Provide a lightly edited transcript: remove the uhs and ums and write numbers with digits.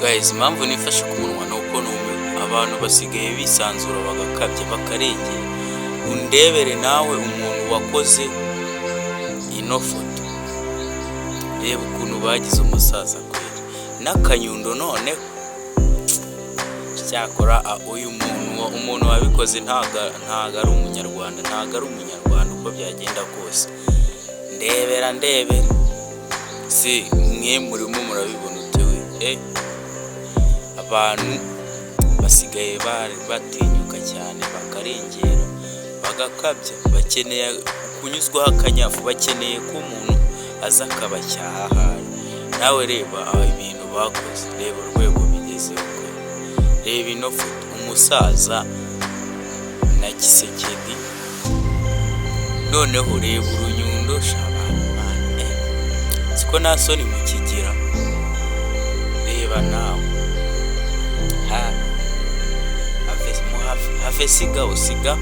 Guys, impamvu nifashe ku munwa ni uko numiwe. Abantu basigaye bisanzura, bagakabya, bakarengera. Undebere nawe umuntu wakoze ino foto, reba ukuntu bagize umusaza kweri n'akanyundo. Noneho cyakora uyu muntu, umuntu wabikoze ntago ari Umunyarwanda, ntago ari Umunyarwanda uko byagenda kose. Ndebera, ndebera si mwe murimo murabibona utewe. Abantu basigaye batinyuka cyane, bakarengera, bagakabya. Bakeneye kunyuzwaho akanyafu, bakeneye ko umuntu aza akabacyaha ahari. Nawe reba ibintu bakoze, reba urwego bigezeho kwe. Reba ino foto, umusaza na Tshisekedi. Noneho reba urunyundo. Sha abantu, man, siko nta soni mukigira? Reba nawe. Ha have, have, siga usiga.